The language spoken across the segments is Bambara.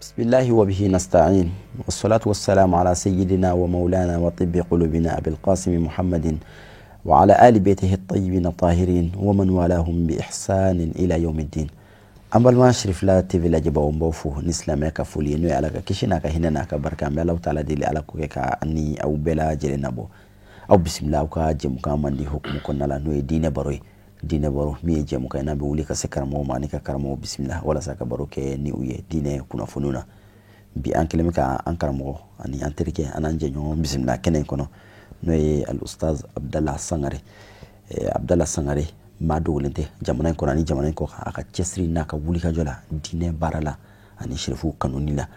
بسم الله وبه نستعين والصلاة والسلام على سيدنا ومولانا وطب قلوبنا أبي القاسم محمد وعلى آل بيته الطيبين الطاهرين ومن والاهم بإحسان إلى يوم الدين. An balima Sirifila TV lajɛbaw, n b'aw fo ni silamɛya ka foli ye, n'o ye Ala ka kisi n'a ka hinɛ n'a ka barika. An bɛ Alahu taala deli, Ala k'o kɛ ka ni aw bɛɛ lajɛlen nabɔ. Aw bisimila aw ka jɛmukan mandi hukumu kɔnɔna la, n'o ye diinɛ baro ye. Diinɛ baro min ye jɛmukan ye n'a bɛ wuli ka se karamɔgɔw ma ani ka karamɔgɔw bisimila walasa ka baro kɛ ni u ye diinɛ kunnafoniw na. Bi an kɛlen bɛ ka an karamɔgɔ ani an terikɛ an n'an jɛɲɔgɔn bisimila kɛnɛ in kɔnɔ, n'o ye Al-Ustaz Abdallah Sangare. Abdallah Sangare, maa dogolen tɛ jamana in kɔnɔ ani jamana in kɔ kan, a ka cɛsiri n'a ka wulikajɔ la diinɛ baara la ani sirifu kanuni la.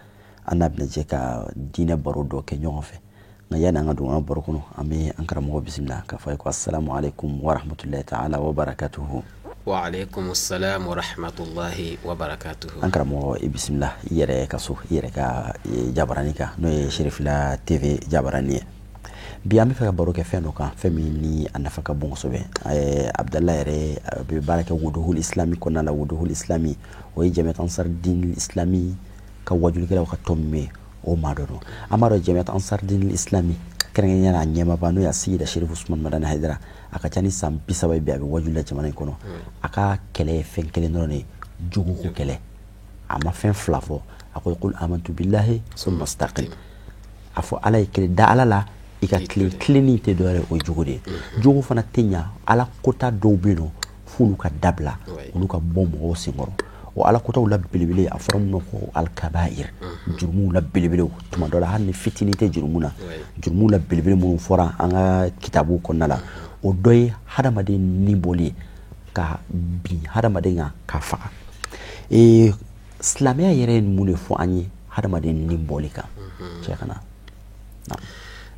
An n'a bɛna jɛ ka diinɛ baro dɔ kɛ ɲɔgɔn fɛ. Nka yanni an ka don an baro kɔnɔ, an bɛ an karamɔgɔ bisimila k'a fɔ a ye ko assalamu alaikum wa rahmatullahi ta'ala wa barakatuhu. Wa alaikum assalam wa rahmatullahi wa barakatuhu. An karamɔgɔ, i bisimila i yɛrɛ ka so, i yɛrɛ ka jabarani kan, n'o ye Sirifila TV jabarani ye. Bi an bɛ fɛ ka baro kɛ fɛn dɔ kan, fɛn min ni a nafa ka bon kosɛbɛ. Abdallah yɛrɛ bɛ baara kɛ Wuduhul Islami kɔnɔna la. Wuduhul Islami, o ye Jamiat Ansar Din Islami ka wajulikɛlaw ka tɔn min bɛ yen, o maa dɔ don. An b'a dɔn Jamiat Ansar Din Islami, kɛrɛnkɛrɛnnenya la a ɲɛmaaba, n'o ye Seyida Sherif Usman Madani Hayidara, a ka ca ni san 30 ye bi a bɛ wajuli la jamana in kɔnɔ. A ka kɛlɛ ye fɛn kelen dɔrɔn de ye, jogoko kɛlɛ. A ma fɛn fila fɔ, a ko qul amantu billahi summa istaqim. A fɔ Ala ye kelen, da Ala la i ka tilen. Tilenni tɛ dɔwɛrɛ, o ye jogo de ye. Jogo fana tɛ ɲa. Ala kota dɔw bɛ yen nɔ, f'olu ka dabila, olu ka bɔ mɔgɔw senkɔrɔ. O Ala kotaw la belebele, a fɔra minnu ma ko alkabair, jurumuw la belebelew. Tuma dɔ la, hali ni fitinin tɛ jurumu na, jurumuw la belebele minnu fɔra an ka kitabu kɔnɔna la, o dɔ ye hadamaden ni bɔli ye, ka bin hadamaden kan k'a faga. Silamɛya yɛrɛ ye mun de fɔ an ye hadamaden ni bɔli kan, cɛ kana?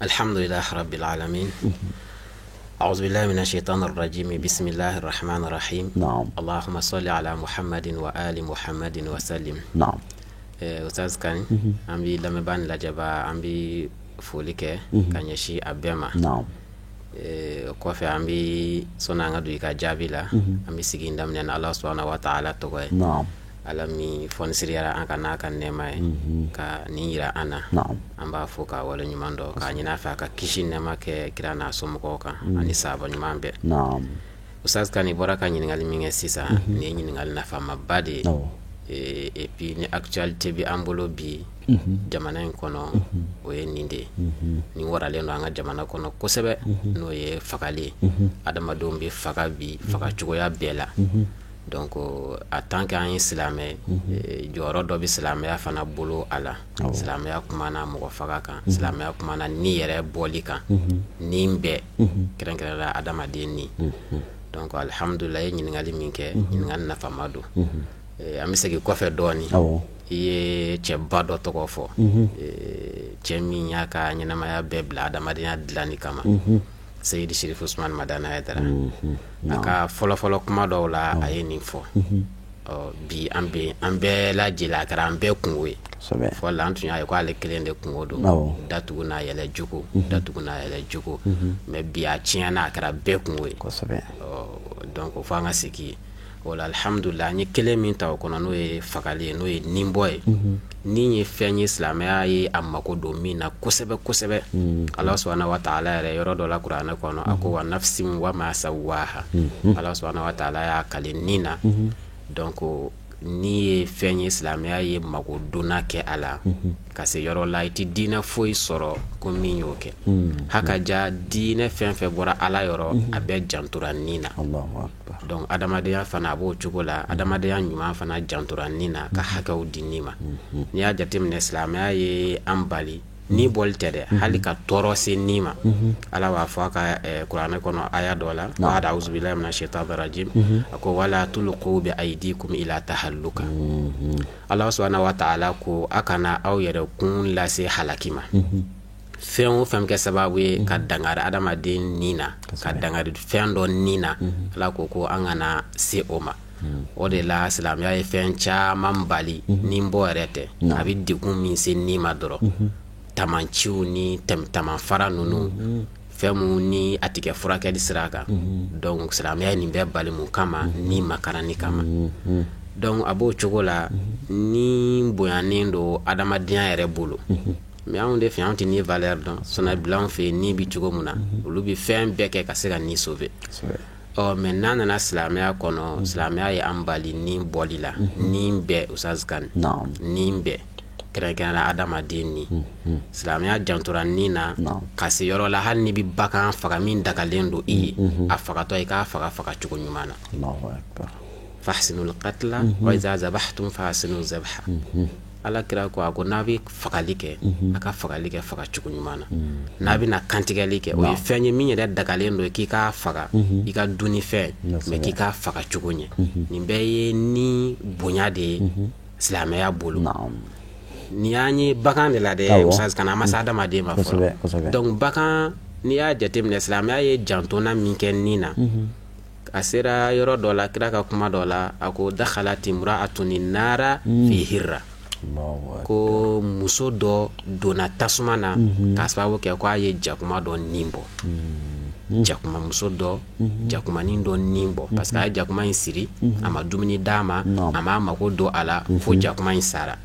الحمد لله رب العالمين. أعوذ بالله من الشيطان الرجيم، بسم الله الرحمن الرحيم. اللهم صل على محمد وآل محمد وسلم. Ustaz Kani, an b'i lamɛnbaa ni lajɛbaa, an bi foli kɛ ka ɲɛsin a bɛɛ ma. O kɔfɛ, an bi sɔnni an ka don i ka jaabi la, an bɛ sigi in daminɛ ni Ala subahana wa taala tɔgɔ ye, Ala min fɔnisiriyara an ka n'a ka nɛɛma ye ka nin yira an na. An b'a fɔ k'a wale ɲuman dɔn, k'a ɲini a fɛ a ka kisi nɛɛma kɛ kira n'a somɔgɔw kan ani sahaba ɲuman bɛɛ. Ustaz Kani bɔra ka ɲininkali min kɛ sisan, nin ye ɲininkali nafamaba de ye. Et puis ni actualité bɛ an bolo bi jamana in kɔnɔ, o ye nin de ye. Nin waralen don an ka jamana kɔnɔ kosɛbɛ, n'o ye fagali ye. Adamadenw bɛ faga bi faga cogoya bɛɛ la. Donc en tant que an ye silamɛ, jɔyɔrɔ dɔ bɛ silamɛya fana bolo a la. Silamɛya kumana mɔgɔ faga kan, silamɛya kumana ni yɛrɛ bɔli kan, ni bɛɛ kɛrɛnkɛrɛnnenya la adamaden ni. Donc alhamdulillah, i ye ɲininkali min kɛ, ɲininkali nafama don. An bɛ segin kɔfɛ dɔɔni. I ye cɛba dɔ tɔgɔ fɔ, cɛ min y'a ka ɲɛnamaya bɛɛ bila adamadenya dilanni kama, Seyidi Sherif Usman Madani Hayidara. A ka fɔlɔfɔlɔ kuma dɔw la, a ye nin fɔ. Ɔ bi an bɛ an bɛɛ lajɛlen, a kɛra an bɛɛ kungo ye. Fɔlɔ la, an tun y'a ye k'ale kelen de kungo don, datugu n'a yɛlɛ jogo, datugu n'a yɛlɛ jogo, mais bi a tiɲɛna, a kɛra bɛɛ kungo ye. Ɔ donc fo an ka segin o la. Alhamdulillah, an ye kelen min ta o kɔnɔ, n'o ye fagali ye, n'o ye ninbɔ ye. Ni ye fɛn ye silamɛya ye a mako don min na kosɛbɛ kosɛbɛ. Ala subahana wa taala yɛrɛ, yɔrɔ dɔ la kuranɛ kɔnɔ, a ko wa nafsin wa ma sawaha. Ala subahana wa taala y'a kale ni na. Donc ni ye fɛn ye silamɛya ye mako donna kɛ a la ka se yɔrɔ la, i tɛ diinɛ foyi sɔrɔ ko min y'o kɛ. Haka ja diinɛ fɛn fɛn bɔra Ala yɔrɔ, a bɛɛ jantora ni na. Donc adamadenya fana a b'o cogo la. Adamadenya ɲuman fana jantora ni na ka hakɛw di ni ma. N'i y'a jateminɛ, silamɛya ye an bali ni bɔli tɛ dɛ, hali ka tɔɔrɔ se ni ma. Ala b'a fɔ a ka kuranɛ kɔnɔ aya dɔ la, ba'da auzubillahi minash shaitani rajim, a ko wala tulqu bi aydikum ila tahalluka. Ala subhanahu wa ta'ala ko a kana aw yɛrɛ kun lase halaki ma. Fɛn o fɛn bɛ kɛ sababu ye ka dangari adamaden ni na, ka dangari fɛn dɔ ni na, Ala ko ko an kana se o ma. O de la silamɛya ye fɛn caman bali. Ni bɔ yɛrɛ tɛ, a bɛ degun min se ni ma dɔrɔn, tamanciw ni tamafara ninnu, fɛn mun ni a tɛ kɛ furakɛli sira kan. Donc silamɛya ye nin bɛɛ bali. Mun kama? Ni makaranni kama. Donc a b'o cogo la. Ni bonyanen don adamadenya yɛrɛ bolo. Mais anw de fɛ, anw tɛ ni valeur dɔn. Sɔnna bila anw fɛ yen, ni bɛ cogo min na, olu bɛ fɛn bɛɛ kɛ ka se ka ni sauver. Ɔ, mais n'an nana silamɛya kɔnɔ, silamɛya ye an bali ni bɔli la, ni bɛɛ, Ustaz Kane. Ni bɛɛ, kɛrɛnkɛrɛnnenya la adamaden ni. Silamɛya jantora ni na ka se yɔrɔ la, hali n'i bɛ bagan faga min dagalen don i ye, a fagatɔ, i k'a faga faga cogo ɲuman na. Allahu akbar. Fahsinul qatla wa iza zabahtum fahsinu zabha. Ala kira ko, a ko n'a bɛ fagali kɛ, a ka fagali kɛ faga cogo ɲuman na. N'a bɛna kantigɛli kɛ, o ye fɛn ye min yɛrɛ dagalen don k'i k'a faga, i ka dunnifɛn, mais k'i k'a faga cogo ɲɛ. Nin bɛɛ ye ni bonya de ye silamɛya bolo. Nin y'an ye bagan de la dɛ, Ustaz Kane, an ma se adamaden ma fɔlɔ. Donc bagan, n'i y'a jateminɛ, silamɛya ye jantona min kɛ ni na, a sera yɔrɔ dɔ la, kira ka kuma dɔ la, a ko dakhalat imra'atun nara fi hirra, ko muso dɔ donna tasuma na k'a sababu kɛ ko a ye jakuma dɔ nin bɔ, jakuma muso dɔ, jakumanin dɔ nin bɔ, parce que a ye jakuma in siri, a ma dumuni d'a ma, a m'a mako don a la fo jakuma in sara.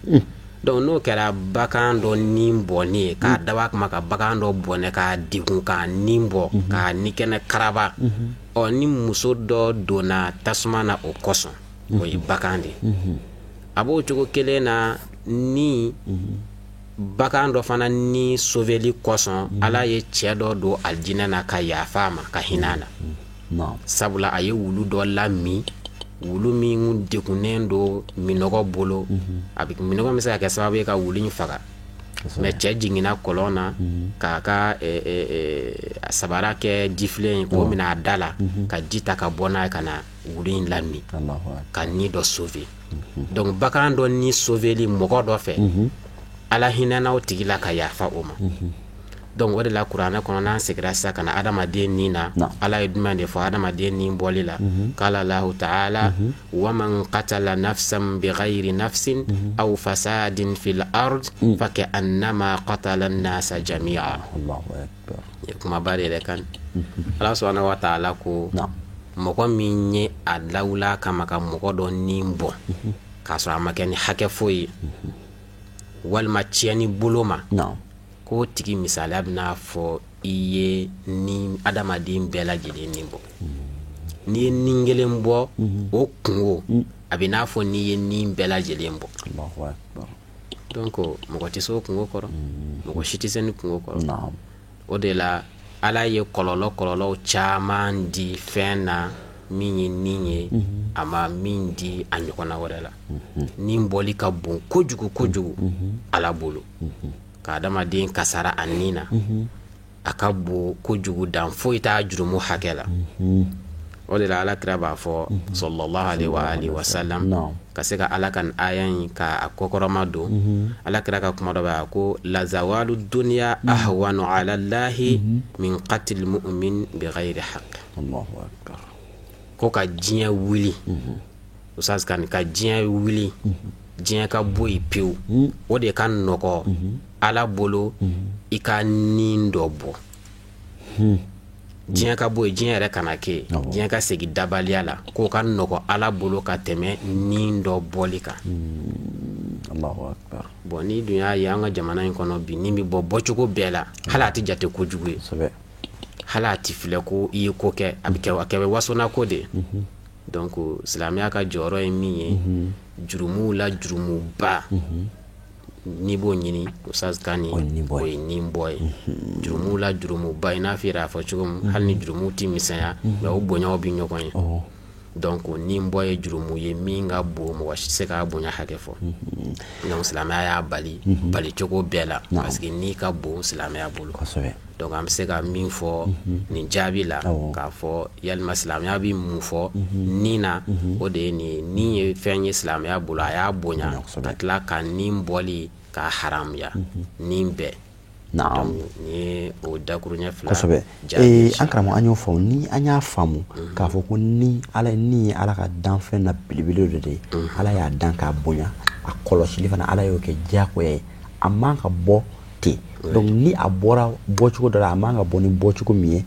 Donc n'o kɛra bagan dɔ nin bɔni ye, k'a dabɔ a kama ka bagan dɔ bɔnɛ, k'a degun, k'a nin bɔ, k'a ni kɛnɛ karaba, ɔ, ni muso dɔ donna tasuma na o kosɔn, o ye bagan de ye. A b'o cogo kelen na, ni bagan dɔ fana ni sauveli kosɔn, Ala ye cɛ dɔ don alijinɛ na ka yafa a ma, ka hinɛ a la, sabula a ye wulu dɔ lamin, wulu min degunnen don minɔgɔ bolo. A bɛ minɔgɔ bɛ se ka kɛ sababu ye ka wulu in faga, mais cɛ jiginna kɔlɔn na k'a ka sabara kɛ jifilen ye k'o minɛ a da la, ka ji ta ka bɔ n'a ye ka na wulu in lamin, ka ni dɔ sauver. Donc bagan dɔ ni sauveli mɔgɔ dɔ fɛ, Ala hinɛna o tigi la ka yafa o ma. Donc o de la, kuranɛ kɔnɔ, n'an seginna sisan ka na adamaden ni na, Ala ye jumɛn de fɔ adamaden ni bɔli la? Qala Allahu ta'ala wa man qatala nafsan bighayri nafsin aw fasadin fil ard fa ka'annama qatala an-nasa jami'a. Kumaba de yɛrɛ kan. Ala subhanahu wa ta'ala ko mɔgɔ min ye a lawula kama ka mɔgɔ dɔ ni bɔ k'a sɔrɔ a ma kɛ ni hakɛ foyi ye walima tiɲɛni bolo ma, k'o tigi misaliya bɛna fɔ i ye ni adamaden bɛɛ lajɛlen ni bɔ. N'i ye nin kelen bɔ, o kungo a bɛ n'a fɔ n'i ye nin bɛɛ lajɛlen bɔ. Donc mɔgɔ tɛ se o kungo kɔrɔ, mɔgɔ si tɛ se ni kungo kɔrɔ. O de la, Ala ye kɔlɔlɔ caman di fɛn na min ye nin ye, a ma min di a ɲɔgɔnna wɛrɛ la. Nin bɔli ka bon kojugu kojugu Ala bolo, ka adamaden kasara a nin na, a ka bon kojugu, dan foyi t'a jurumu hakɛ la. O de la, Ala kira b'a fɔ sallallahu alaihi wa alihi wa sallam, ka se ka Ala ka nin aya in ka a kɔkɔrɔma don, Ala kira ka kuma dɔ bɛ a ko la zawalu dunya ahwanu ala Allahi min qatl mu'min bighayri haqq. Ko ka diɲɛ wuli, Ustaz Kane, ka diɲɛ wuli, diɲɛ ka bɔ yen pewu, o de ka nɔgɔ Ala bolo i ka nin dɔ bɔ. Diɲɛ ka bɔ yen, diɲɛ yɛrɛ kana kɛ, diɲɛ ka segin dabaliya la, k'o ka nɔgɔ Ala bolo ka tɛmɛ nin dɔ bɔli kan. Bon, ni dun y'a ye an ka jamana in kɔnɔ bi, nin bɛ bɔ bɔcogo bɛɛ la, hali a tɛ jate kojugu ye, hali a tɛ filɛ ko i ye ko kɛ, a bɛ kɛ, a kɛ wasona ko de. Donc silamɛya ka jɔyɔrɔ ye min ye jurumuw la, jurumuba n'i b'o ɲini, Ustaz Kane, o ye nin bɔ ye jurumuw la jurumuba. I n'a fɔ i yɛrɛ y'a fɔ cogo min, hali ni jurumuw tɛ misɛnya, mais o bonyaw bɛ ɲɔgɔn ye. Donc nin bɔ ye jurumu ye min ka bon, mɔgɔ si tɛ se k'a bonya hakɛ fɔ. Donc silamɛya y'a bali bali cogo bɛɛ la, parce que n'i ka bon silamɛya bolo. Donc an bɛ se ka min fɔ nin jaabi la, k'a fɔ yalima silamɛya bɛ mun fɔ nin na, o de ye nin ye. Nin ye fɛn ye silamɛya bolo, a y'a bonya ka tila ka nin bɔli k'a haramuya nin bɛɛ. Nin ye o dakuruɲɛ fila. Kosɛbɛ. An karamɔgɔ, an y'o faamu. Ni an y'a faamu k'a fɔ ko ni Ala ni ye Ala ka danfɛn na belebele dɔ de ye, Ala y'a dan k'a bonya, a kɔlɔsili fana Ala y'o kɛ diyagoya ye, a man ka bɔ ten. Donc ni a bɔra bɔcogo dɔ la, a man ka bɔ ni bɔcogo min ye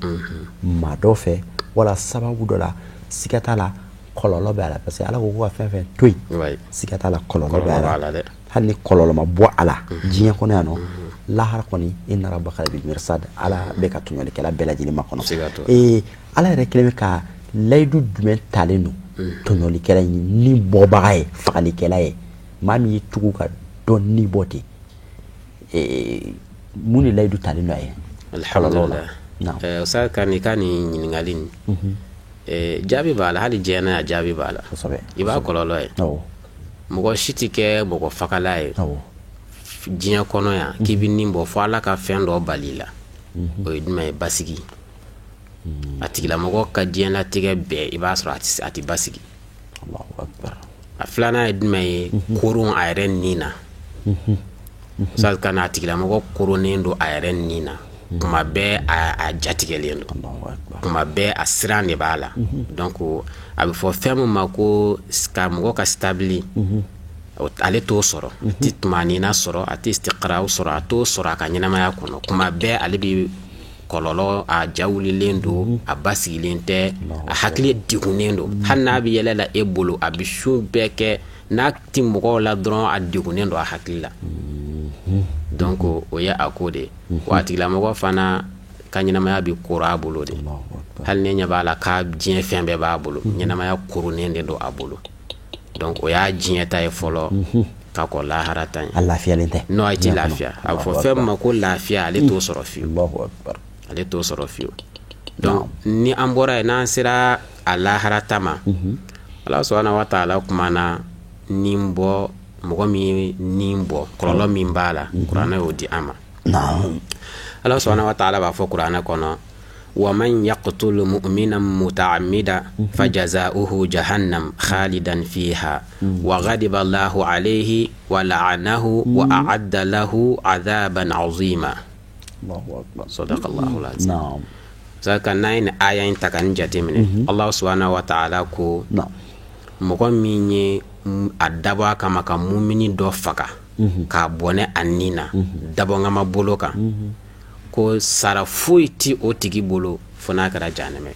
maa dɔ fɛ wala sababu dɔ la, siga t'a la, Kɔlɔlɔ bɛ a la, parce que Ala ko ko ka fɛn fɛn to yen, siga t'a la, kɔlɔlɔ bɛ a la dɛ. Hali ni kɔlɔlɔ ma bɔ a la diɲɛ kɔnɔ yan nɔ, lahara kɔni, inna rabbaka labil mirsad, Ala bɛ ka tɔɲɔlikɛla bɛɛ lajɛlen makɔnɔ. Ala yɛrɛ kɛlen bɛ ka layidu jumɛn talen don tɔɲɔlikɛla ni bɔbaga ye, fagalikɛla ye, maa min y'i tugu ka dɔ ni bɔ ten, mun de layidu talen don a ye? Alhamdulillah, Ustaz Kane ka nin ɲininkali nin, jaabi b'a la. Hali diɲɛ na yan, jaabi b'a la. I b'a kɔlɔlɔ ye, mɔgɔ si tɛ kɛ mɔgɔ fagala ye diɲɛ kɔnɔ yan k'i bɛ nin bɔ fo Ala ka fɛn dɔ bali la. O ye jumɛn ye? Basigi. A tigilamɔgɔ ka diɲɛlatigɛ bɛɛ, i b'a sɔrɔ a tɛ basigi. A filanan ye jumɛn ye? Koron a yɛrɛ nin na. Ustaz Kane, a tigilamɔgɔ koronnen don a yɛrɛ nin na kuma bɛɛ, a jatigɛlen don kuma bɛɛ, a siran de b'a la. Donc a bɛ fɔ fɛn min ma ko ka mɔgɔ ka stable, ale t'o sɔrɔ, a tɛ tumanina sɔrɔ, a tɛ istiqraw sɔrɔ, a t'o sɔrɔ a ka ɲɛnamaya kɔnɔ. Kuma bɛɛ ale bɛ kɔlɔlɔ, a ja wulilen don, a basigilen tɛ, a hakili degunnen don. Hali n'a bɛ yɛlɛ la e bolo, a bɛ su bɛɛ kɛ n'a ti mɔgɔw la dɔrɔn, a degunnen don a hakili la. Donc o ye a ko de ye. Wa a tigilamɔgɔ fana ka ɲɛnamaya bɛ koro a bolo de. Hali ne ɲɛ b'a la k'a diɲɛ fɛn bɛɛ b'a bolo, ɲɛnamaya koronnen de don a bolo. Donc o y'a diɲɛ ta ye fɔlɔ ka kɔn lahara ta ye. A lafiyalen tɛ. Non, a ti lafiya. A bɛ fɔ fɛn min ma ko lafiya, ale t'o sɔrɔ fiyewu, ale t'o sɔrɔ fiyewu. Donc ni an bɔra yen, n'an sera a lahara ta ma, Ala subahana wa taala kumana nin bɔ, mɔgɔ min ye nin bɔ, kɔlɔlɔ min b'a la, kuranɛ y'o di an ma. Ala subahana wa taala b'a fɔ kuranɛ kɔnɔ: wa man yaqtul mu'minan muta'ammida fajaza'uhu jahannam khalidan fiha wa ghadiba Allahu alayhi wa la'anahu wa a'adda lahu 'adhaban 'azima. Sadaqallahu al-azim. Saka n'an ye nin aya in ta ka nin jateminɛ, Allah subahana wa taala ko mɔgɔ min ye a dabɔ a kama ka mumini dɔ faga k'a bɔnɛ a nin na dabɔngama bolo kan, ko sara foyi ti o tigi bolo fo n'a kɛra jahanɛmɛ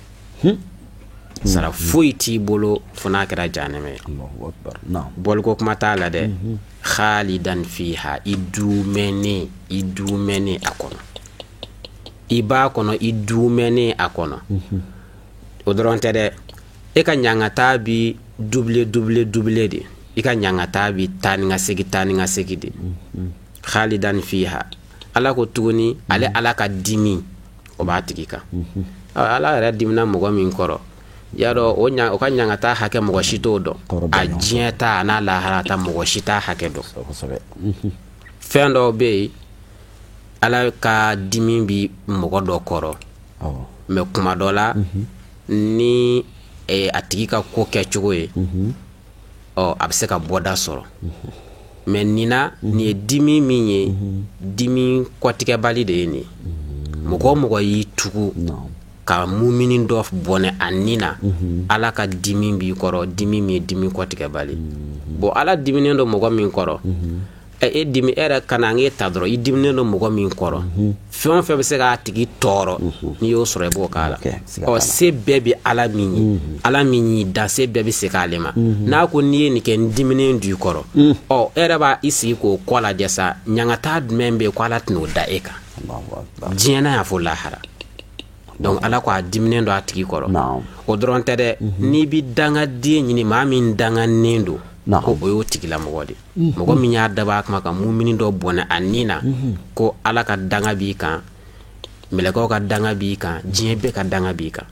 ye. Sara foyi t'i bolo fo n'a kɛra jahanɛmɛ ye. Bɔliko kuma t'a la dɛ. Khalidan fiha, i duumɛnen, i duumɛnen a kɔnɔ, i b'a kɔnɔ, i duumɛnen a kɔnɔ. O dɔrɔn tɛ dɛ, e ka ɲangata bi double, double, double de. I ka ɲangata bi taa ni ka segin, taa ni ka segin de. Khalidan fiha. Ala ko tuguni, ale Ala ka dimi o b'a tigi kan. Ala yɛrɛ dimina mɔgɔ min kɔrɔ, y'a dɔn o ka ɲangata hakɛ, mɔgɔ si t'o dɔn. A diɲɛ ta a n'a lahara ta, mɔgɔ si t'a hakɛ dɔn. Fɛn dɔw bɛ yen, Ala ka dimi bi mɔgɔ dɔ kɔrɔ, mais kuma dɔ la, ni a tigi ka ko kɛcogo ye, ɔ a bɛ se ka bɔda sɔrɔ. Mais nin na, nin ye dimi min ye, dimi kɔtigɛbali de ye nin ye. Mɔgɔ o mɔgɔ y'i tugu ka mumini dɔ bɔnɛ a nin na, Ala ka dimi b'i kɔrɔ, dimi min ye dimi kɔtigɛbali. Bon, Ala diminen don mɔgɔ min kɔrɔ, e dimi e yɛrɛ kana an k'e ta dɔrɔn, i diminen don mɔgɔ min kɔrɔ, fɛn o fɛn bɛ se k'a tigi tɔɔrɔ, n'i y'o sɔrɔ, i b'o k'a la. Ɔ se bɛɛ bɛ Ala min ye, Ala min y'i da, se bɛɛ bɛ se k'ale ma. N'a ko n'i ye nin kɛ, n diminen don i kɔrɔ, ɔ e yɛrɛ b'a i sigi k'o kɔ lajɛ sa, ɲangata jumɛn bɛ yen ko Ala tɛn'o da e kan diɲɛ na yan fo lahara? Donc Ala ko a diminen don a tigi kɔrɔ. O dɔrɔn tɛ dɛ, n'i bi dangaden ɲini, maa min danganen don, ko o y'o tigilamɔgɔ de, mɔgɔ min y'a dabɔ a kama ka mumini dɔ bɔnɛ a nin na, ko Ala ka danga b'i kan, mɛlɛkɛw ka danga b'i kan, diɲɛ bɛɛ ka danga b'i kan,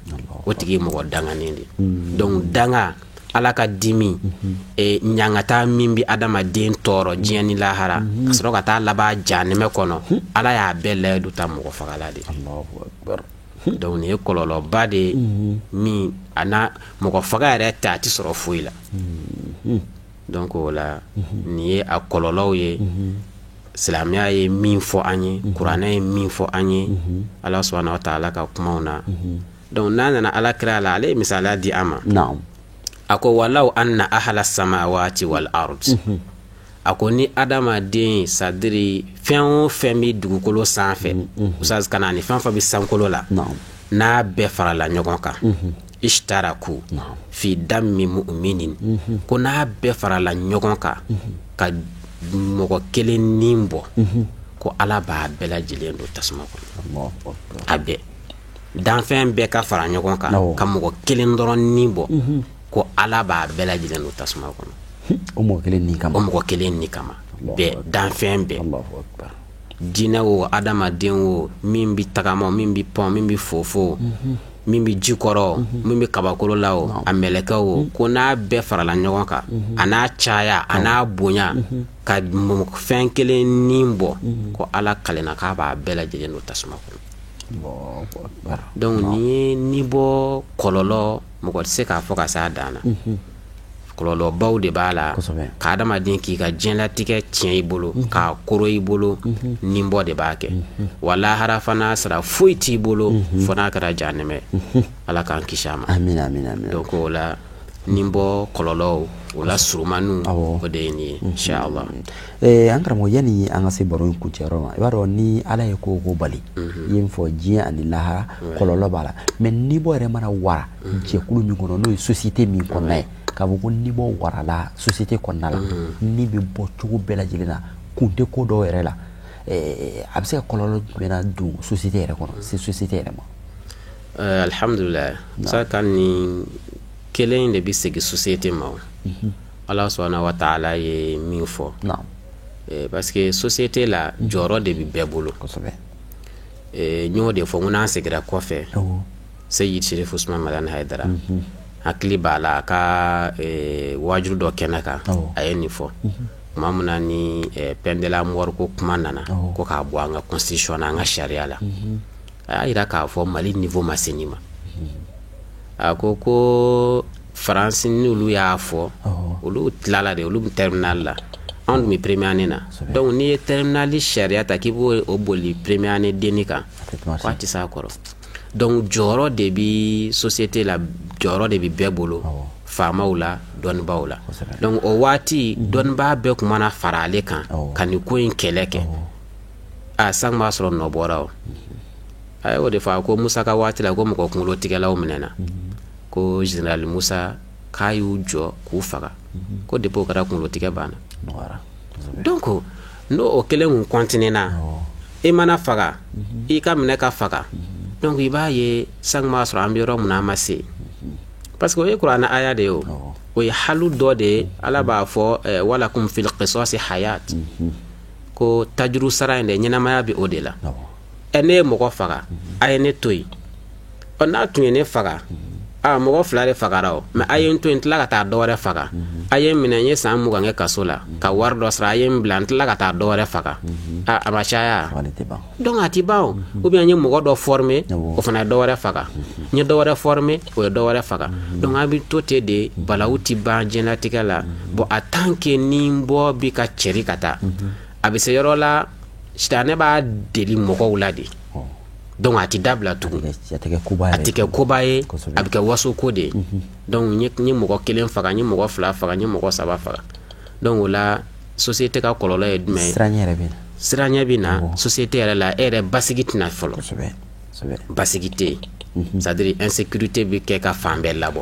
o tigi ye mɔgɔ danganen de. Donc danga, Ala ka dimi, ɲangata min bɛ adamaden tɔɔrɔ diɲɛ ni lahara, ka sɔrɔ ka taa laban jahanɛmɛ kɔnɔ, Ala y'a bɛɛ layidu ta mɔgɔ fagala de. Donc nin ye kɔlɔlɔba de ye min a na mɔgɔ faga yɛrɛ tɛ, a tɛ sɔrɔ foyi la. Donc o la, nin ye a kɔlɔlɔw ye, silamɛya ye min fɔ an ye, kuranɛ ye min fɔ an ye, Ala subahana wa taala ka kumaw na. Donc n'a nana Ala kira la, ale ye misaliya di an ma. A ko: walaw anna ahla samawati wal ard, a ko ni adamaden, sadiri fɛn o fɛn bɛ dugukolo sanfɛ, Ustaz Kana, ni fɛn o fɛn bɛ sankolo la, n'a bɛɛ farala ɲɔgɔn kan. Ishtaraku fi dami mu'minin ko n'a bɛɛ farala ɲɔgɔn kan ka mɔgɔ kelen ni bɔ ko Ala b'a bɛɛ lajɛlen don tasuma kɔnɔ a bɛɛ danfɛn bɛɛ ka fara ɲɔgɔn kan ka mɔgɔ kelen dɔrɔn ni bɔ ko Ala b'a bɛɛ lajɛlen don tasuma kɔnɔ o mɔgɔ kelen ni kama o mɔgɔ kelen ni kama bɛɛ danfɛn bɛɛ jinɛ o adamaden o min bɛ tagama min bɛ pan min bɛ fofo min bɛ ji kɔrɔ min bɛ kabakolo la o a mɛlɛkɛ o ko n'a bɛɛ farala ɲɔgɔn kan a n'a caya a n'a bonya ka fɛn kelen ni bɔ ko Ala kalenna k'a b'a bɛɛ lajɛlen don tasuma kɔnɔ donc nin ye ni bɔ kɔlɔlɔ mɔgɔ tɛ se k'a fɔ ka s'a dan na kɔlɔlɔbaw de b'a la ka adamaden k'i ka diɲɛlatigɛ tiɲɛ i bolo k'a koro i bolo ni bɔ de b'a kɛ wa lahara fana sara foyi t'i bolo fo n'a kɛra jahanɛmɛ Ala k'an kisi a ma donc o la ni bɔ kɔlɔlɔw o la surumaniw o de ye nin ye inchallah an karamɔgɔ yanni an ka se baro in kuncɛyɔrɔ ma i b'a dɔn ni Ala ye ko o ko bali i ye min fɔ diɲɛ ani lahara kɔlɔlɔ b'a la mais ni bɔ yɛrɛ mana wara jɛkulu min kɔnɔ n'o ye société min kɔnɔna ye k'a fɔ ko ni bɔ warala société kɔnɔna la ni bɛ bɔ cogo bɛɛ lajɛlen na kun tɛ ko dɔw yɛrɛ la a bɛ se ka kɔlɔlɔ jumɛn na don société yɛrɛ kɔnɔ se société yɛrɛ ma alhamdulillah sa nin kelen de bɛ segin société ma Ala subhanahu wa ta'ala ye min fɔ parce que société la jɔyɔrɔ de bɛ bɛɛ bolo n y'o de fɔ n n'an seginna kɔfɛ Seyid Sherif Usman Madani Hayidara hakili b'a la a ka waajuli dɔ kɛnɛ kan a ye nin fɔ tuma min na ni peine de la mort ko kuma nana ko k'a bɔ an ka constitution na an ka sariya la a y'a jira k'a fɔ Mali niveau ma se nin ma a ko ko Faransi n'olu y'a fɔ olu tilala de olu bɛ terminale la anw dun bɛ première année na donc n'i ye terminale sariya ta k'i b'o boli première année denni kan k'a tɛ s'a kɔrɔ donc jɔyɔrɔ de bɛ société la jɔyɔrɔ de bɛ bɛɛ bolo faamaw la dɔnnibaaw la donc o waati dɔnnibaa bɛɛ tun mana fara ale kan ka nin ko in kɛlɛ kɛ a san b'a sɔrɔ nɔ bɔra o a y'o de fɔ a ko Musa ka waati la ko mɔgɔ kunkolo tigɛlaw minɛna ko général Musa k'a y'u jɔ k'u faga ko depuis o kɛra kunkolo tigɛ banna donc n'o o kelen kun continuer na i mana faga i ka minɛ ka faga donc i b'a ye san b'a sɔrɔ an bɛ yɔrɔ min na an ma se parce que o ye kuranɛ aya de ye o o ye halu dɔ de ye Ala b'a fɔ walakum fil qisasi hayat ko tajuru sara in de ɲɛnamaya bɛ o de la ɛ ne ye mɔgɔ faga a ye ne to yen ɔ n'a tun ye ne faga a mɔgɔ fila de fagara o mais a ye n to yen n tila ka taa dɔ wɛrɛ faga a ye n minɛ n ye san 20 kɛ kaso la ka wari dɔ sara a ye n bila n tila ka taa dɔ wɛrɛ faga a ma caya donc a ti ban o ou bien n ye mɔgɔ dɔ former o fana ye dɔ wɛrɛ faga n ye dɔ wɛrɛ former o ye dɔ wɛrɛ faga donc an bɛ to ten de balawu ti ban diɲɛlatigɛ la bon en tant que ni bɔ bi ka cɛri ka taa a bɛ se yɔrɔ la sitanɛ b'a deli mɔgɔw la de donc a tɛ dabila tugun a tɛ kɛ koba ye a bɛ kɛ waso ko de ye donc n ye mɔgɔ kelen faga n ye mɔgɔ fila faga n ye mɔgɔ saba faga donc o la société ka kɔlɔlɔ ye jumɛn ye siranɲɛ bɛ na société yɛrɛ la e yɛrɛ basigi tɛna fɔlɔ basigi tɛ yen c'est à dire insécurité bɛ kɛ ka fan bɛɛ labɔ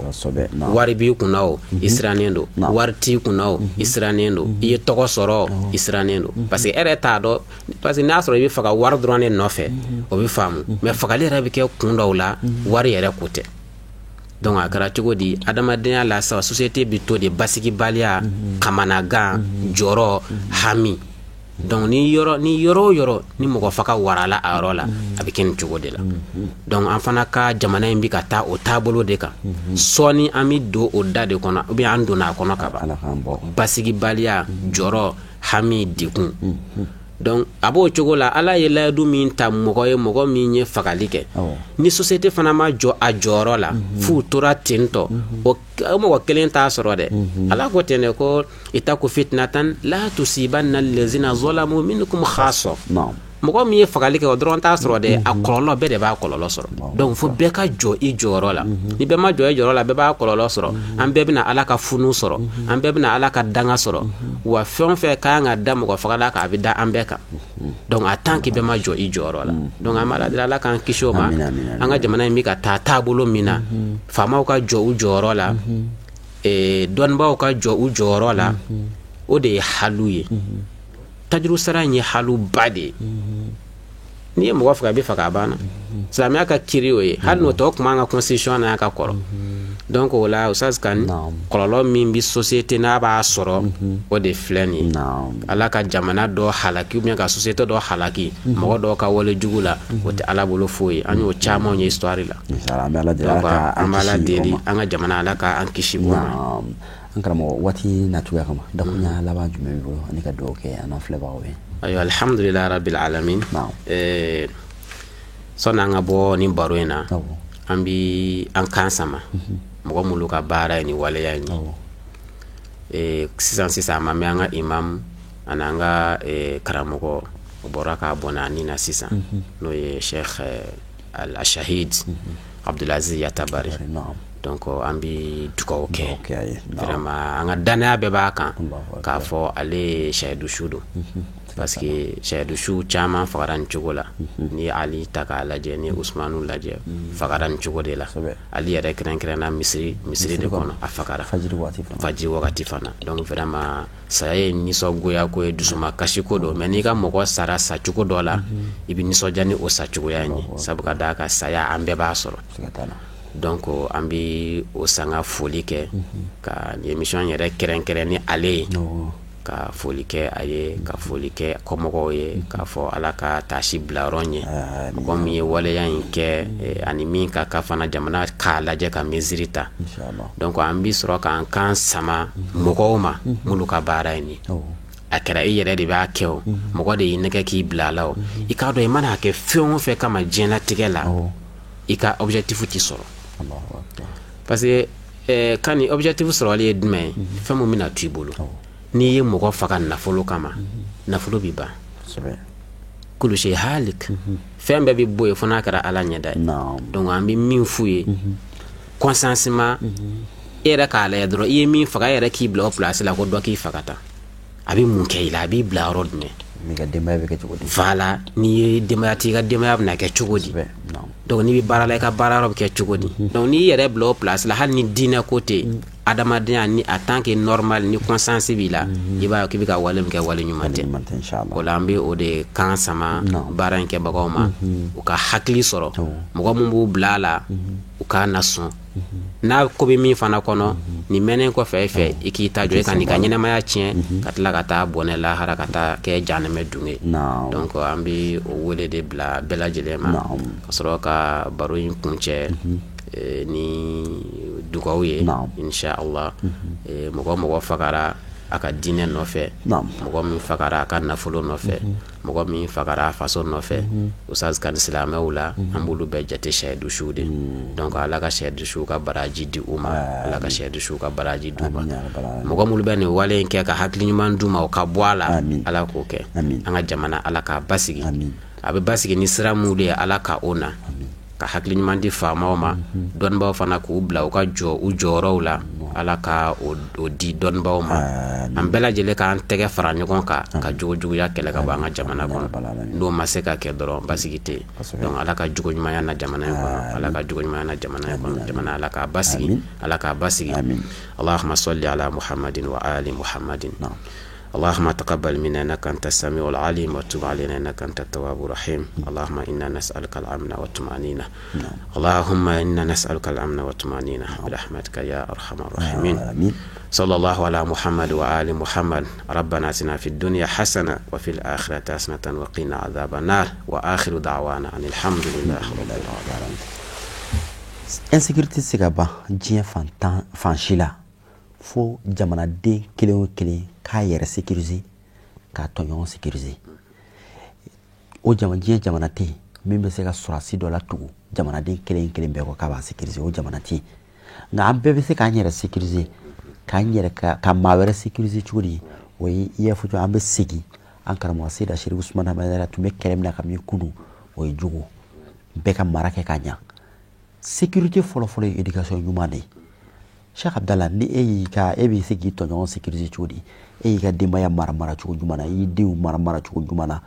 wari b'i kunna o i sirannen don wari t'i kunna o i sirannen don i ye tɔgɔ sɔrɔ i sirannen don parce que e yɛrɛ t'a dɔn parce que n'a sɔrɔ i bɛ faga wari dɔrɔn de nɔfɛ o bɛ faamu mais fagali yɛrɛ bɛ kɛ kun dɔw la wari yɛrɛ ko tɛ donc a kɛra cogo di adamadenya la sa société bɛ to de basigibaliya kamanagan jɔrɔ hami donc ni yɔrɔ ni yɔrɔ o yɔrɔ ni mɔgɔ faga warala a yɔrɔ la a bɛ kɛ nin cogo de la donc an fana ka jamana in bɛ ka taa o taabolo de kan sɔɔni an bɛ don o da de kɔnɔ ou bien an donna a kɔnɔ ka ban basigibaliya jɔrɔ hami degun donc a b'o cogo la Ala ye layidu min ta mɔgɔ ye mɔgɔ min ye fagali kɛ ni société fana ma jɔ a jɔyɔrɔ la f'u tora ten tɔ o mɔgɔ kelen t'a sɔrɔ dɛ Ala ko ten dɛ ko itaku fitnatan la tusibanna allazina zalamu minkum khassa Mɔgɔ min ye fagali kɛ, o dɔrɔn t'a sɔrɔ dɛ, a kɔlɔlɔ, bɛɛ de b'a kɔlɔlɔ sɔrɔ. Donc fo bɛɛ ka jɔ i jɔyɔrɔ la. Ni bɛɛ ma jɔ i jɔyɔrɔ la, bɛɛ b'a kɔlɔlɔ sɔrɔ. An bɛɛ bɛna Ala ka funu sɔrɔ, an bɛɛ bɛna Ala ka danga sɔrɔ. Wa fɛn o fɛn ka kan ka da mɔgɔ fagala kan, a bɛ da an bɛɛ kan. Donc en tant que bɛɛ ma jɔ i jɔyɔrɔ la, donc an b'a Ala deli, Ala k'an kisi o ma. An ka jamana in bɛ ka taa taabolo min na, faamaw ka jɔ u jɔyɔrɔ la, dɔnnibaaw ka jɔ u jɔyɔrɔ la, o de ye halu ye. Tajuru sara in ye haluba de ye. N'i ye mɔgɔ faga, i bɛ faga, a banna. Silamɛya ka kiri o ye, hali n'o tɔ kuma an ka constitution na ka kɔrɔ. Donc o la, Ustaz Kane, kɔlɔlɔ min bɛ société n'a b'a sɔrɔ, o de filɛ nin ye. Ala ka jamana dɔ halaki ou bien ka société dɔ halaki mɔgɔ dɔw ka wale jugu la, o tɛ Ala bolo foyi ye. An y'o caman ye histoire la. An bɛ Ala deli, an bɛ Ala deli, an ka jamana, Ala k'an kisi o ma. An karamɔgɔ, waati nacogoya kama, dakuruɲa laban jumɛn b'i bolo ani ka dugawu kɛ an n'an filɛbagaw ye? Ayiwa, alhamdulilayi rabil alamin. Sɔnni an ka bɔ nin baro in na, an bi an kan sama mɔgɔ minnu ka baara ye nin waleya in ye. Sisan sisan, a ma mɛn, an ka imam ani an ka karamɔgɔ, o bɔra k'a bɔnna a ni na sisan, n'o ye Sheikh Al Shahid Abdulaziz Yatabari. Donc an bi dugawu kɛ vraiment, an ka danaya bɛɛ b'a kan k'a fɔ ale ye sahidu su don, parce que sahidu su caman fagara nin cogo la. N'i ye Ali ta k'a lajɛ, ni ye Usmanu lajɛ, fagara nin cogo de la. Ali yɛrɛ kɛrɛnkɛrɛnna misiri de kɔnɔ a fagara, fajiri wagati fana. Donc vraiment, saya ye nisɔngoya ko ye, dusuma kasi ko don. Mais n'i ka mɔgɔ sara sacogo dɔ la, i bɛ nisɔndiya ni o sacogoya in ye, sabu ka d'a kan saya, an bɛɛ b'a sɔrɔ. Donc an bɛ o sanga foli kɛ ka nin émission yɛrɛ kɛrɛnkɛrɛn ni ale ye, ka foli kɛ a ye, ka foli kɛ kɔmɔgɔw ye, k'a fɔ Ala ka taasi bilayɔrɔ ɲɛ mɔgɔ min ye waleya in kɛ, ani min ka ka fana jamana k'a lajɛ ka mesure ta. Donc an bi sɔrɔ k'an kan sama mɔgɔw ma minnu ka baara ye nin. A kɛra i yɛrɛ de b'a kɛ o, mɔgɔ de y'i nɛgɛ k'i bila a la o, i k'a dɔn i mana kɛ fɛn o fɛn kama diɲɛlatigɛ la, i ka objectif ti sɔrɔ. Parce que kan ni objectif sɔrɔli ye jumɛn ye? Fɛn mun bɛna to i bolo. N'i ye mɔgɔ faga nafolo kama, nafolo bi ban. Kulu shay halik, fɛn bɛɛ bɛ bɔ yen fo n'a kɛra Ala ɲɛda ye. Donc an bɛ min f'u ye, consciencement, e yɛrɛ k'a lajɛ dɔrɔn, i ye min faga, e yɛrɛ k'i bila o place la ko dɔ k'i faga tan, a bɛ mun kɛ i la? A b'i bila yɔrɔ jumɛn? N'i ka denbaya bɛ kɛ cogo di? Voilà, n'i ye denbaya tigi, i ka denbaya bɛna kɛ cogo di? Donc n'i bɛ baara la, i ka baara yɔrɔ bɛ kɛ cogo di? Donc n'i yɛrɛ bila o place la, hali ni diinɛ ko tɛ yen, adamadenya ni en tant que normal, ni conscience b'i la, i b'a ye k'i bɛ ka wale min kɛ, wale ɲuman tɛ. O la, an bɛ o de kan sama baara in kɛbagaw ma, u ka hakili sɔrɔ. Mɔgɔ min b'u bila a la, u k'a na sɔn n'a ko bɛ min fana kɔnɔ. Nin mɛnnen kɔfɛ, e fɛ i k'i ta jɔ, i ka n'i ka ɲɛnamaya tiɲɛ, ka tila ka taa bɔnɛ lahara, ka taa kɛ janɛmɛ dunge. Donc an bɛ o wele de bila bɛɛ lajɛlen ma, ka sɔrɔ ka baro in kuncɛ ni dugawu ye, insha Allah. Mɔgɔ mɔgɔ fagara a ka diinɛ nɔfɛ, mɔgɔ min fagara a ka nafolo nɔfɛ, mɔgɔ min fagara a faso nɔfɛ, Ustaz Kane, silamɛw la, an b'olu bɛɛ jate sahidu suw de. Donc Ala ka sahidu suw ka baraji di u ma, Ala ka sahidu suw ka baraji di u ma. Mɔgɔ minnu bɛ nin wale in kɛ, ka hakili ɲuman d'u ma, o ka bɔ a la, Ala k'o kɛ. An ka jamana, Ala k'a basigi. A bɛ basigi ni sira mun de ye, Ala ka o na ka hakili ɲuman di faamaw ma. Dɔnnibaw fana, k'u bila u ka jɔ u jɔyɔrɔw la, Ala ka o di dɔnnibaw ma. An bɛɛ lajɛlen k'an tɛgɛ fara ɲɔgɔn kan ka jogo juguya kɛlɛ ka bɔ an ka jamana kɔnɔ. N'o ma se ka kɛ dɔrɔn, basigi tɛ yen. Donc Ala ka jogo ɲumanya na jamana in kɔnɔ, Ala ka jogo ɲumanya na jamana in kɔnɔ. Jamana, Ala k'a basigi, Ala k'a basigi. Allahumma salli ala Muhammadin wa ali Muhammadin. اللهم تقبل منا انك انت السميع العليم وتب علينا انك انت التواب الرحيم. اللهم انا نسالك الامن والطمانينه. اللهم انا نسالك الامن والطمانينه برحمتك يا ارحم الراحمين. آمين. صلى الله على محمد وآل محمد. ربنا اتنا في الدنيا حسنه وفي الاخره حسنه وقنا عذاب النار. واخر دعوانا ان الحمد لله رب العالمين. Insécurité tɛ se ka ban diɲɛ fan tan fan si la fo jamanaden kelen o kelen k'a yɛrɛ sécuriser, k'a tɔɲɔgɔn sécuriser. O jama, diɲɛ jamana tɛ yen min bɛ se ka sɔrɔdasi dɔ latugu jamanaden kelen kelen bɛɛ kɔ k'a b'a sécuriser, o jamana tɛ yen. Nka an bɛɛ bɛ se k'an yɛrɛ sécuriser, k'an yɛrɛ ka maa wɛrɛ sécuriser cogo di? O ye i y'a fɔ cogo, an bɛ segin. An karamɔgɔ Seyida Serifu Usumani Haidara tun bɛ kɛlɛ min na kabini kunun, o ye jogo, bɛɛ ka mara kɛ ka ɲa. Sécurité fɔlɔfɔlɔ ye éducation ɲuman de ye. Cheikh Abdallah, ni e y'i ka, e bɛ se k'i tɔɲɔgɔn sécuriser cogo di? E y'i ka denbaya mara mara cogo jumɛn na? I y'i denw mara mara cogo jumɛn na?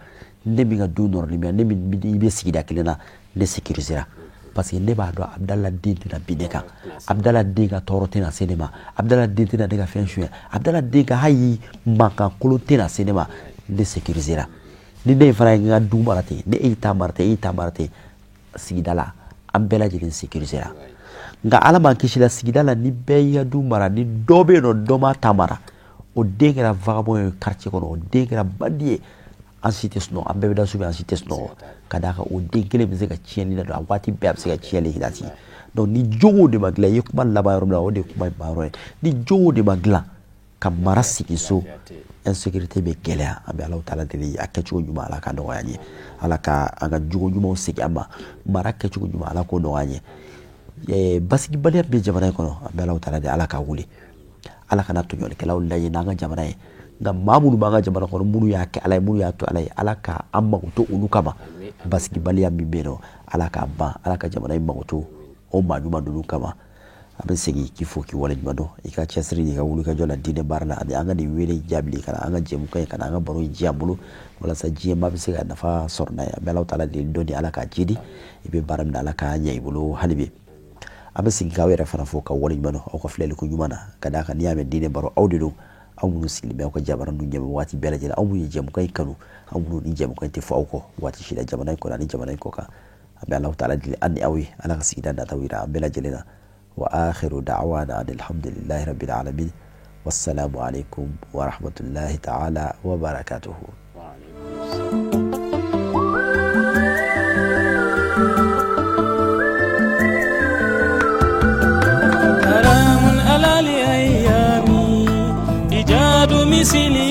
Ne min ka du nɔrɔlen bɛ, ne min i bɛ sigida kelen na, ne sécurisera parce que ne b'a dɔn Abdallah den tɛna bin ne kan, Abdallah den ka tɔɔrɔ tɛna se ne ma, Abdallah den tɛna ne ka fɛn suɲɛ, Abdallah den ka hali mankan kolon tɛna se ne ma, ne sécurisera. Ni ne fana ye n ka du mara ten, ni e y'i ta mara ten, e y'i ta mara ten, sigida la an bɛɛ lajɛlen sécurisera. Nka Ala m'an kisi la, sigida la ni bɛɛ y'i ka du mara, ni dɔ bɛ yen nɔ, dɔ m'a ta mara, o den kɛra vagabond ye quartier kɔnɔ, o den kɛra bandit ye, an si tɛ sunɔgɔ, an bɛɛ bɛ da su fɛ, an si tɛ sunɔgɔ, ka d'a kan o den kelen bɛ se ka tiɲɛni ladon a waati bɛɛ, a bɛ se ka tiɲɛni lase. Donc ni jogow de ma dilan, i ye kuma laban yɔrɔ min na, o de ye kuma in ban yɔrɔ ye. Ni jogow de ma dilan ka mara sigi so, insécurité bɛ gɛlɛya. An bɛ Alahu taala deli, a kɛcogo ɲuman Ala ka nɔgɔya an ye, Ala ka an ka jogo ɲumanw segin an ma, mara kɛcogo ɲuman Ala k'o nɔgɔya an ye. Basigibaliya bɛ jamana in kɔnɔ, an bɛ Alahu taala deli Ala ka wuli, Ala kana tɔɲɔlikɛlaw lajɛ n'an ka jamana ye. Nka maa minnu b'an ka jamana kɔnɔ, minnu y'a kɛ Ala ye, minnu y'a to Ala ye, Ala ka an mago to olu kama. Basigibaliya min bɛ yen nɔ, Ala k'a ban, Ala ka jamana in mago to o maa ɲuman ninnu kama. An bɛ segin k'i fo k'i waleɲuman dɔn i ka cɛsiri n'i ka wulikajɔ la diinɛ baara la, ani an ka nin wele jaabi ka na an ka jɛmukan in, ka na an ka baro in diya an bolo walasa diɲɛ maa bɛ se ka nafa sɔrɔ n'a ye. An bɛ Alahu taala deli dɔnni Ala k'a jidi, i bɛ baara min na Ala k'a ɲɛ i bolo hali bi. An bɛ segin k'aw yɛrɛ fana fo ka waleɲuman dɔn aw ka filɛli ko ɲuman na, ka d'a kan n'i y'a mɛn diinɛ baro, aw de don, aw minnu sigilen bɛ aw ka jabara ninnu ɲɛmɛ waati bɛɛ lajɛlen, aw minnu ye jɛmukan in kanu, aw minnu ni jɛmukan in tɛ fɔ aw kɔ waati si la jamana in kɔnɔ ani jamana in kɔ kan. An bɛ Alahu taala deli an ni aw ye, Ala ka sigida nataw yira an bɛɛ lajɛlen na. Wa akhiru da'wana alhamdulillahi rabbil alamin, wassalamu alaikum wa rahmatullahi ta'ala wa barakatuhu. سلام على الأيام إيجاد مثلي.